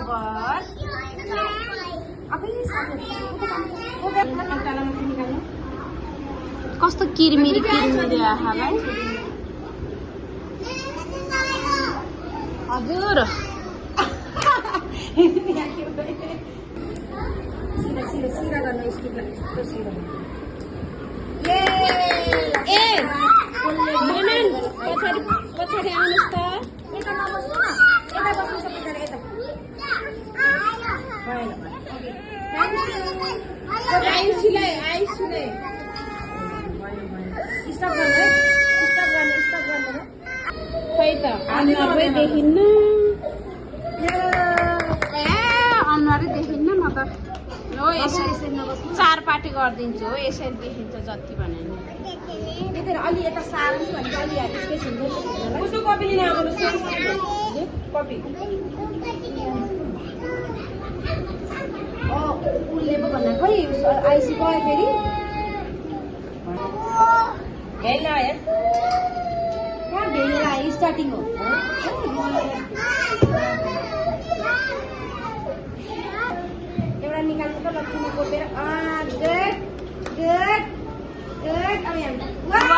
बराबर कस्तो किरमिरी आहा भाइ हजुर पछाडि आउनुहोस् त खै त अनुहारै देखिन्न अनुहारै देखिन्न म त हो यसरी चार पाटी गरिदिन्छु हो यसरी देखिन्छ जति भने अलि यता सार्नु भने अलि उसले पो भन्दा खै आइसी गयो फेरि कहाँ भेला स्टार्टिङ हो एउटा निकाल्नु त लक्ष्मी कोपेर गुड गुड गुड अब यहाँ